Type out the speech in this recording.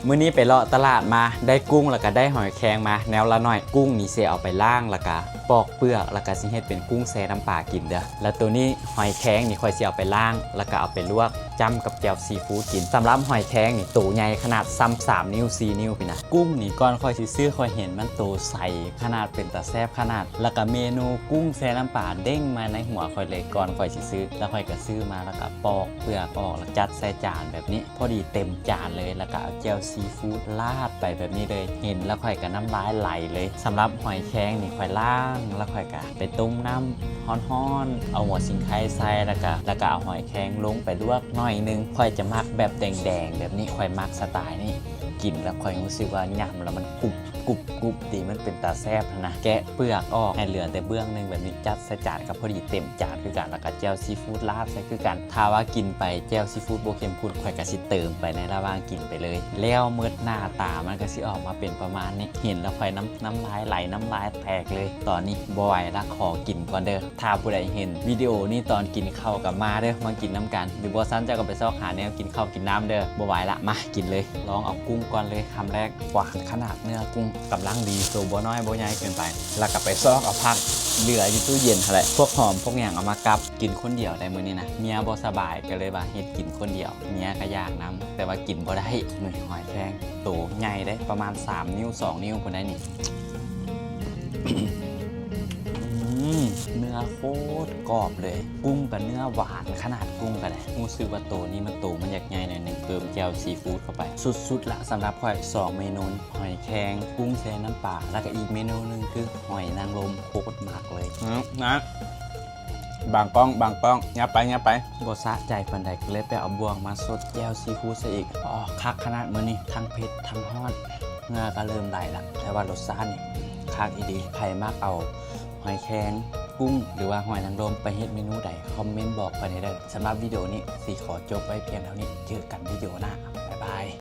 ມື້ນີ້ໄປເລາະຕະຫຼາດມາ ໄດ້ກຸ້ງ ແລ້ວກະໄດ້ຫອຍແຄງມາ ແນວລະໜ້ອຍ. ກຸ້ງນີ້ຊິເອົາໄປລ້າງ ແລ້ວກະປອກເປືອກ ແລ້ວກະຊິເຮັດເປັນກຸ້ງແຊ່ນ້ຳປາກິນເດີ້. ແລ້ວໂຕນີ້ຫອຍແຄງນີ້ຂ້ອຍຊິເອົາໄປລ້າງ ແລ້ວກະເອົາໄປລວກ ຈ້ຳກັບແຈ່ວຊີຟູດກິນ. ສຳລັບຫອຍແຄງນີ້ໂຕໃຫຍ່ຂະໜາດສ່ຳສາມນິ້ວ ສີ່ນິ້ວພຸ້ນນະ. ກຸ້ງນີ້ກ່ອນຂ້ອຍຊິຊື້ ຂ້ອຍເຫັນມັນໂຕໃສຂະໜາດ ເປັນຕາແຊບຂະໜາດ ແລ້ວກະເມນູກຸ້ງແຊ່ນ້ຳປາເດ້ງມາໃນຫົວຂ້ອຍເລີຍ ກ່ອນຂ້ອຍຊິຊື້. ແລ້ວຂ້ອຍກະຊື້ມາ ແລ້ວກະປອກເປືອກອອກ ແລ້ວຈັດໃສ່ຈານແບບນີ້ ພໍດີເຕັມຈານເລີຍ. ແລ້ວກະເອົາແຈ່ວຊີຟູດລາດໄປແບບນີ້ເລີຍ. ເຫັນແລ້ວຂ້ອຍກະນ້ຳລາຍໄຫຼເລີຍ. ສຳລັບຫອຍແຄງນີ້ຂ້ອຍລ້າງ ແລ້ວຂ້ອຍກະໄປຕົ້ມນ້ຳຮ້ອນໆ ເອົາຫົວສີໄຄໃສ່ ແລ້ວກະ ແລ້ວກະເອົາຫອຍແຄງລົງໄປລວກໜ້ອຍໜຶ່ງ. ຂ້ອຍຈະມັກແບບແດງໆແບບນີ້ ຂ້ອຍມັກສະໄຕນີ້. ກິນແລ້ວຂ້ອຍຮູ້ສຶກວ່າຫຍ້ຳແລ້ວມັນກຸບກຸບກຸບ ດີ ມັນເປັນຕາແຊບຫັ້ນນະ. ແກະເປືອກອອກໃຫ້ເຫຼືອແຕ່ເບື້ອງໜຶ່ງແບບນີ້ ຈັດໃສ່ຈານກະພໍດີເຕັມຈານຄືກັນ ແລ້ວກະແຈ່ວຊີຟູດລາດໃສ່ຄືກັນ. ຖ້າວ່າກິນໄປແຈ່ວຊີຟູດບໍ່ເຂັ້ມຂຸ້ນ ຂ້ອຍກະຊິເຕີມໄປໃນລະຫວ່າງກິນໄປເລີຍ. ແລ້ວໝົດໜ້າຕາມັນກະຊິອອກມາເປັນປະມານນີ້. ເຫັນແລ້ວຂ້ອຍນ້ຳ ນ້ຳລາຍໄຫຼ ນ້ຳລາຍແຕກເລີຍ. ຕອນນີ້ບໍ່ໄຫວລະ ຂໍກິນກ່ອນເດີ້. ຖ້າຜູ້ໃດເຫັນວິດີໂອນີ້ຕອນກິນເຂົ້າກະມາເດີ້ ມາກິນນຳກັນ ຫຼືບໍ່ຊັ້ນເຈົ້າກະໄປຊອກຫາແນວກິນເຂົ້າກິນນ້ຳເດີ້. ບໍ່ໄຫວລະ ມາກິນເລີຍ. ລອງເອົາກຸ້ງກ່ອນເລີຍຄຳແລກ. ຫວານຂະໜາດ ເນື້ອກຸ້ງກຳລັງດີ ໂຕບໍ່ນ້ອຍບໍ່ໃຫຍ່ເກີນໄປ. ແລ້ວກະໄປຊອກເອົາຜັກເຫຼືອຢູ່ຕູ້ເຢັນຫັ້ນແຫຼະ ພວກຫອມພວກຫຍັງເອົາມາກັບ. ກິນຄົນດຽວໄດ໋ມື້ນີ້ນະ ເມຍບໍ່ສະບາຍ ກະເລີຍວ່າເຮັດກິນຄົນດຽວ. ເມຍກະຢາກນຳ ແຕ່ວ່າກິນບໍ່ໄດ້. ນີ້ຫອຍແຄງໂຕໃຫຍ່ເດ້ ປະມານສາມນິ້ວ ສອງນິ້ວພຸ້ນໄດ໋ນີ້. ອືມ ເນື້ອໂຄດກອບເລີຍ. ກຸ້ງກະເນື້ອຫວານຂະໜາດ ກຸ້ງກະໄດ້. ຮູ້ສຶກວ່າໂຕນີ້ມັນ ໂຕມັນຢາກໃຫຍ່ໜ້ອຍໜຶ່ງ ເຕີມແຈ່ວຊີຟູດເຂົ້າໄປ. ສຸດໆລະສຳລັບຂ້ອຍສອງເມນູ ຫອຍແຄງ ກຸ້ງແຊ່ນ້ຳປາ ແລ້ວກະອີກເມນູໜຶ່ງຄືຫອຍນາງລົມ. ໂຄດມັກເລີຍ. ອືມ ນະ ບາງກ້ອງ ບາງກ້ອງ ຫຍັບໄປ ຫຍັບໄປ. ບໍ່ສະໃຈປານໃດ ກະເລີຍໄປເອົາບ່ວງມາສົດແຈ່ວຊີຟູດໃສ່ອີກ. ອໍ ຄັກຂະໜາດມື້ນີ້ ທັງເຜັດທັງຮ້ອນ. ເຫື່ອກະເລີ່ມໄຫຼລະ ແຕ່ວ່າລົດຊາດນີ້ຄັກອີ່ຫຼີ. ໃຜມັກເອົາຫອຍແຄງ ກຸ້ງ ຫຼືວ່າຫອຍນາງລົມໄປເຮັດເມນູໃດ ຄອມເມັນບອກໄປໄດ້ເດີ້. ສຳລັບວິດີໂອນີ້ຊິຂໍຈົບໄວ້ພຽງເທົ່ານີ້. ເຈີກັນວິດີໂອໜ້າ. ບາຍບາຍ.